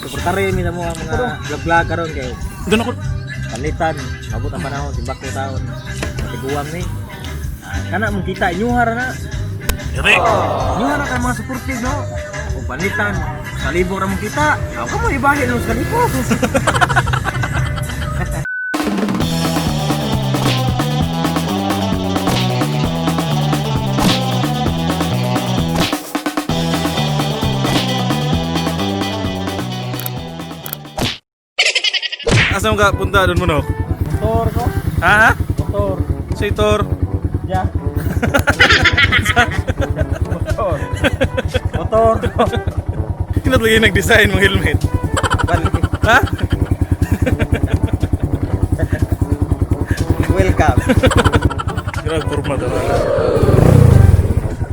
Suportare mi na mo ang mga vlog-vlog karon kay Doon ako. palitan, mabot ang panahon timbak ko taon. Matiguang ni. Kana mong kita inyuha ra na. Yari. Inyuha ra kay mga supportive no. O palitan, sa libo ra mong kita. Ako mo ibahin no sa libo. Asa mo ka punta doon mo no? Motor ko, Ha? motor. Sa Tor. Ya. Motor. Motor. Kinat lagi nag-design mong helmet. Balik. Ha? Welcome. Grabe kurma to.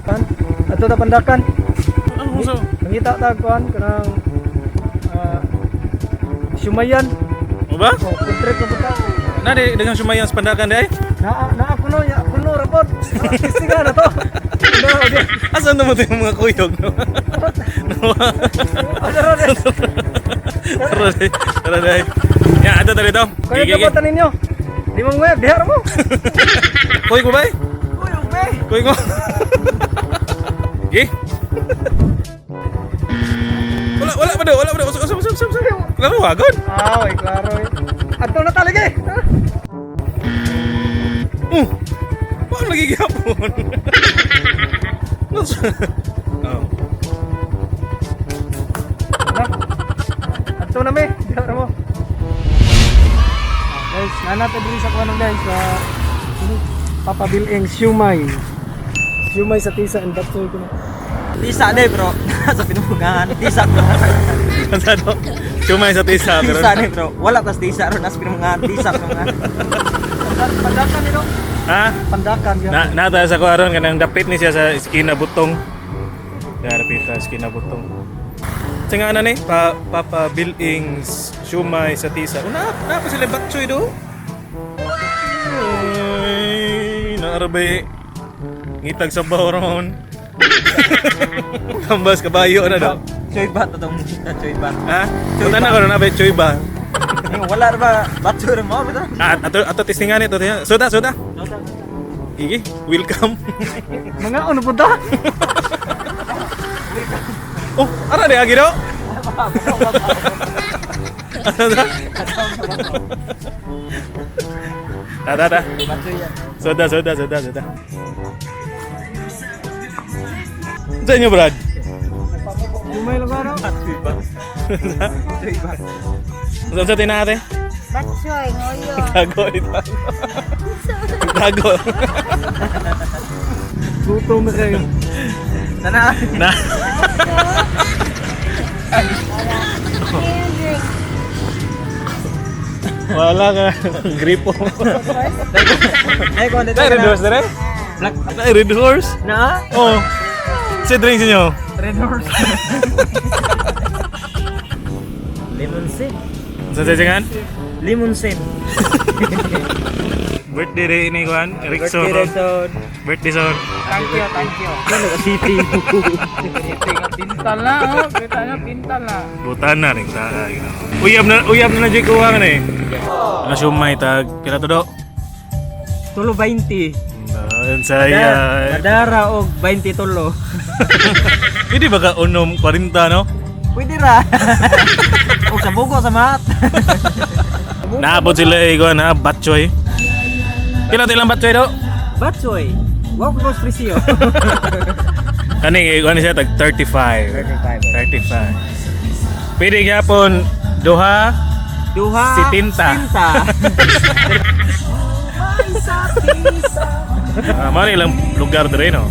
Kan ato ta Pandakan. Ano mo sa? Nangita ta kuan kanang Sumayan. Mo ba? Oh, contract ko ta. Na di daghang sumayan sa Pandakan di ay. Na na kuno ya kuno rapod. Tistingan na to. No, di. Asa na mo to yung mga kuyog no? Ano ra di? Tara di. Tara di. Ya, ada tadi to. Kaya Gigi, gigi. ka ninyo. Di mo nguyab, dihar mo. Kuy ko bay? Uy, ube. Kuy ko. Gi. Wala wala pa do, wala pa do. Usap usap usap usap. Klaro wagon. Ah, oy, klaro. Eh. Ato na talaga eh. Paano lagi gyapon? Oh. Na. Ato na me, dihar mo. Ah, guys, nana ta diri sa kuan guys sa Papa Bill Siumay. Siumay sa Tisa and Batsoy ko na. Tisa de bro. Sa pinumungahan. Tisa bro. Sa do. Sumay sa tisa pero. Tisa de bro. Wala tas tisa ron nas pinumungahan. Tisa pinumungahan. Pandakan nino. Ha? Pandakan gyud. Na nata sa kuaron kanang dapit ni siya sa iskina butong. Ya dapit sa iskina butong. Sa nga na ni pa Papa Billings Shumay sa tisa. Una na pa sila batchoy do. Uy, naarabay. Ngitag sa ron. Kambas kabayo na do. Choy bat atong choy bat. Ha? Punta na ko na ba choy ba? Eh, wala ra ba batso ra mo bro. Ah, ato ato testingan ito. Suda, suda. Gigi, welcome. Mga ano po ta? Oh, ara di agi do. Ano ta? Ta ta ta. Batso yan. Soda, soda, soda, soda. Sa inyo, Brad? Siumay lang ano? Choy bat. Choy bat. Saan sa tinate? Batsoy, ngoyo. Tago, ito. Tago. Gutom na kayo. Sana. Na. And drink. Wala ka. Gripo. Ay ko dito. Ay, red horse dire? Black Ay, red horse? na. Oh. Sa drinks inyo? Red horse. Lemon sip. Sa sa Lemon sip. Birthday rin ni Juan. Erickson. Birthday Erickson. Birthday son. Thank you, thank you. Ano ka city? Pintal na, oh. Kita nyo, pintal na. Butan na rin ta. Uyab na jud kuha nga ni. Ano sumay tag pila to do? Tulo 20. Ang saya. Nadara og 20 tulo. Pwede ba ka unom 40 no? Pwede ra. Og sa bugo sa mat. Naabot sila eh kuan ha batchoy. Pila to ilang batchoy do? Batsoy. Wow ko presyo. Kani eh, kuan siya tag 35. 35. 35. Pwede gyapon duha Duha. Sitinta. Sitinta. Ah, mao ni ilang lugar dire no.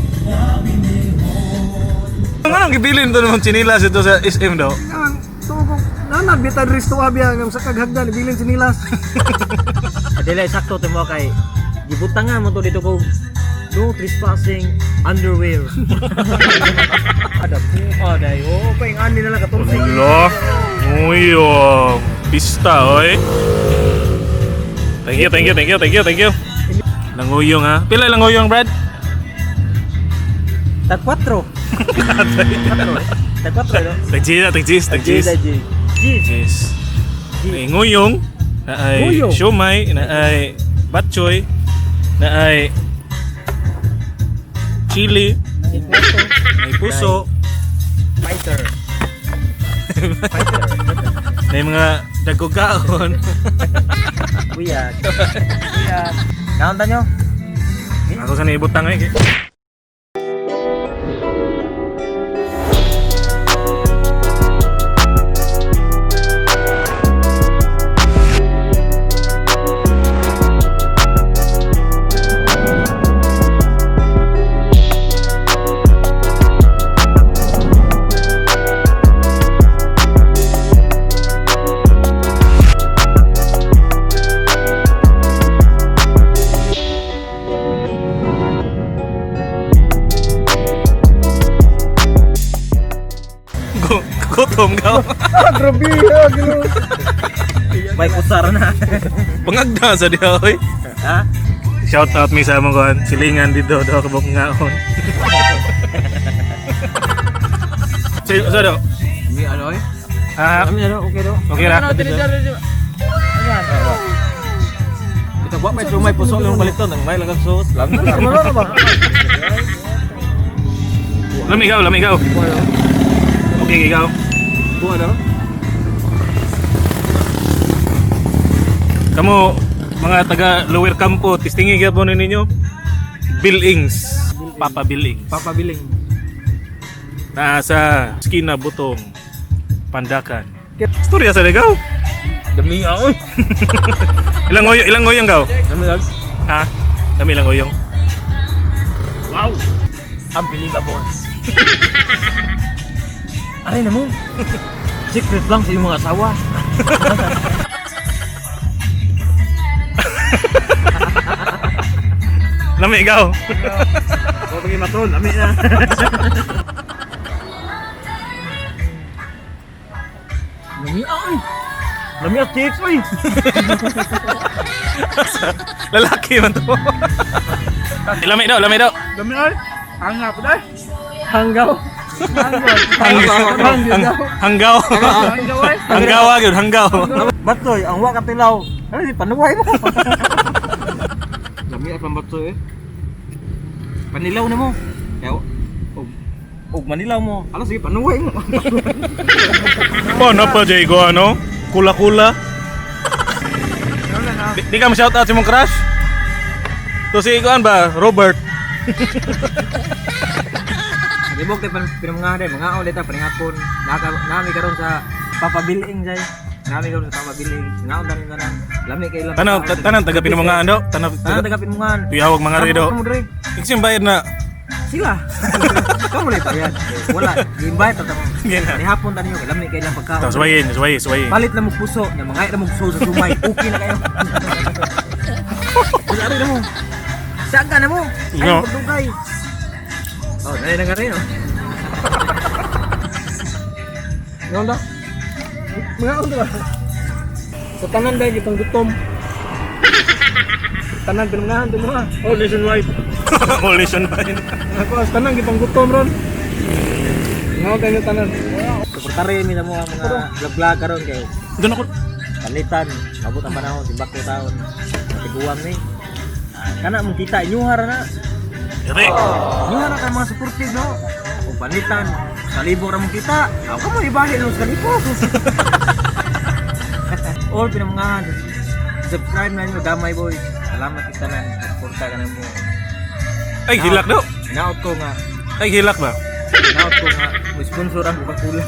Ang anong gibilin to naman chinilas ito sa SM do? Ang tugong nana bita diri sa tuwa biya nga sa kaghagdan ibilin sinilas. Adela sakto timo kay gibutang nga mo to dito ko no trespassing underwear. Ada po aday. Oh, pa yung ani na lang 14. Wala. Uy, oh. Pista, oy. Thank you, thank you, thank you, thank you, thank you. Languyong, ha? Pila languyong, Brad? Tag 4. Tag 4, no? Tag cheese, tag cheese, tag cheese. Tag cheese. Jeez. Yes. Naay nguyong, naay Nguyong. siomay, naay batchoy, naay chili, naay puso, Fighter. naay mga dagogaon. Buyag. Buyag. Naunta nyo? Ako sa naibutang eh. Gutom ka. Ah, grabe. Ah, Ginoo. May kusar na. Pangagda sa diha oy. Ha? Shout out mi sa among kuan, silingan dito daw kabok ngaon. So do. May ano eh? Ah, Kami ano, okay do. okay ra. Ito ba may sumay puso lang baliton ang may lagang sauce. Lang na lang. Wala na ba? Lami ikaw, lami ikaw. Okay, ikaw. Buwan na? Kamo mga taga Lower Campo, testingi gyapon ni ninyo. Billings, Papa Billings. Papabiling. Naa sa Skina Butong, Pandakan. Storya sa ligaw. Dami ako. Ilang ngoyong gaw? Dami lang. Ha? Dami ilang ngoyong. Wow. Unbelievable. Aray na mo. Secret lang sa iyong mga asawa. Lami ikaw. O pagi matron, ami na. Lami ay. Lami at chicks oy. Lalaki man to. Lami daw, lami daw. Dami ay. Hanggaw po dai. Hanggaw. Hanggaw. Hanggaw. Hanggaw ay. Hanggaw ah, gyud, hanggaw. Batoy, ang wa katilaw. Ano si panuway mo? Lami at pambatsoy eh. Panilaw na mo. Kaya og og manilaw mo. Ano sige panuway mo. Po, no pa jay ko ano? Kula-kula. Di ka mo-shout out si mong crush? To si ikuan ba? Robert. Libog kay pinamanga day, mga ulit ta paningapon. Naka nami karon sa Papa Biling jay. Nami karon sa Papa Biling. Nga tanan tanan. Lami kay lang. Tanan tanan taga pinamangaan daw. Tanan Tanan taga taga pinumangaan. Tuyawag mga redo. Kamu dre. Iksim bayad na. Sila. Kamu na bayad. Wala, gi-invite ta mo. Gina. Ni hapon taninyo kay lami kay lang pagkaon. Tapos suwayin, suwayin, suwayin. Palit na mo puso, nga mga na mo puso sa sumay. Okay na kayo. Wala rin na mo. Saan ka na mo? Ay, No. pagdugay. Oh, dali na ka rin, oh. Ngaon da? Mga unta ba? Sa tanan dai gitong gutom. Tanan pinangahan to mga. All nationwide. All nationwide. Ako sa tanan gitong gutom ron. Ngaon tayo tanan. Suportare mi na mo ang mga vlog-vlog karon kay Doon ako. palitan. Abot ang panahon, simbak ko taon. Matiguang ni. Ah, kana mong kita, inyuhara na. Ere. Inyuhara ka mga supportive, no? O palitan, kalibo ra mong kita. Ako mo ibahin no sa kalibo. All pinamangahan. Subscribe na ninyo, Damay Boys. Salamat kita na. Suporta ka na mo. Ay, hilak daw. Naot ko nga. Ay, hilak ba? Naot ko nga. May sponsor ang Coca-Cola.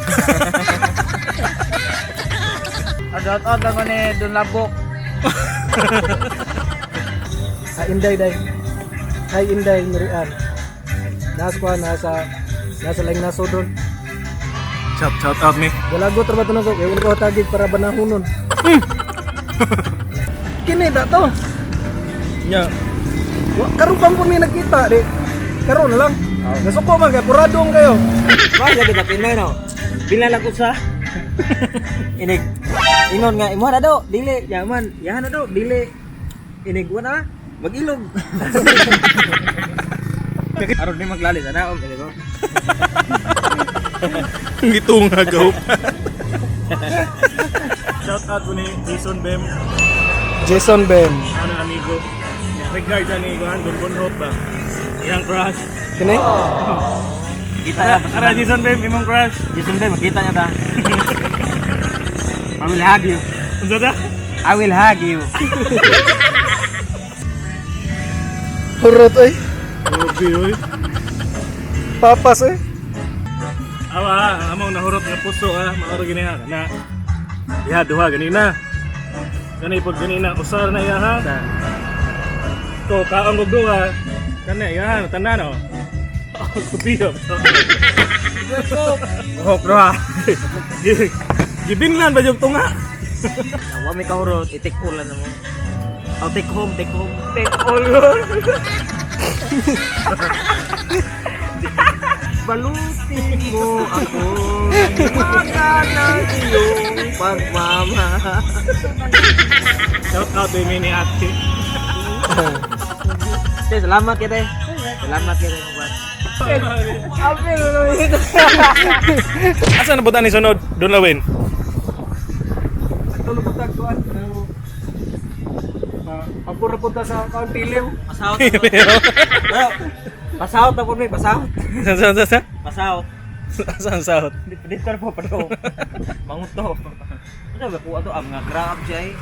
Shout out ako ni Don Labok. Ah, Inday day. Hi Inday Mirian. Nasa ko nasa laing naso doon. Shout out me. Galago trabaho na ko. Kaya wala ko tagig para banahunon. Kini da to. Nya. Wa karon pa po mi nagkita di. Karon na lang. Nasuko man kay puradong kayo. Ba, lagi na Pinoy, no? Bilala ko sa... Inig. Ingon nga, imo na do, dili. Yaman, yahan na do, dili. Inig, wala. Mag-ilog. Aron di maglalis, ana, di ba? Gitunga gaw. Shout out ko ni Jason Bem, Jason Ben. ano amigo. Regards ani ko han Don Bonrot ba. Iyang crush. Kini? Kita niya. Ara Jason Bem imong crush. Jason Bem, makita niya ta. I will hug you. Unsa ta? I will hug you. Hurot oy. Grabe oy. Papas oy. Awa, among nahurot nga puso ah, maoro gini ha. Na. Diha duha ganina. Gani pag ganina usar na iya ha. Ko kaong og duha. Kana iya ha, tanan oh. Kubiyo. Oh, bro ah. Gibinlan ba jud tunga? Wa may kahurot, i-take all na mo. Oh, take home, take home. Take all. Balutin mo ako ng mata ng iyong pagmamahal. Shout out to ni Ate. Te, salamat kita eh. Salamat kita eh. Asa na buta ni sunod? Doon lawin. Tulog ko tagkuan. Pagpura punta sa kaunti liw. Pasahot na po. Pasahot na po may pasahot. Sa sa sa sa. Pasahot. Saan sahot? Dito na po pa Manguto. Ano ba kuha to? Ang mga crabs ay.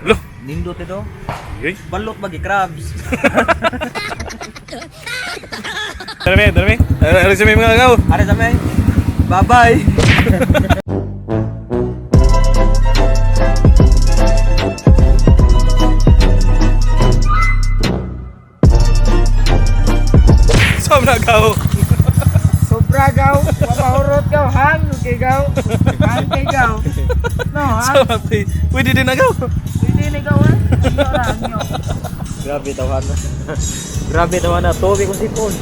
Lo. Nindot ito. Yoy. Balot bagi crabs. Darami, darami. Ari sa may mga gaw. Are sa may. Bye-bye. Sobra gaw. Sobra gaw, mapahurot gaw, han kay gaw. Han kay gaw. No, han. Sobra pwede din na gaw. Hindi ni gaw ha. Ano ra nyo. Grabe tawanan. Grabe tawanan. Tuwi kong sipon.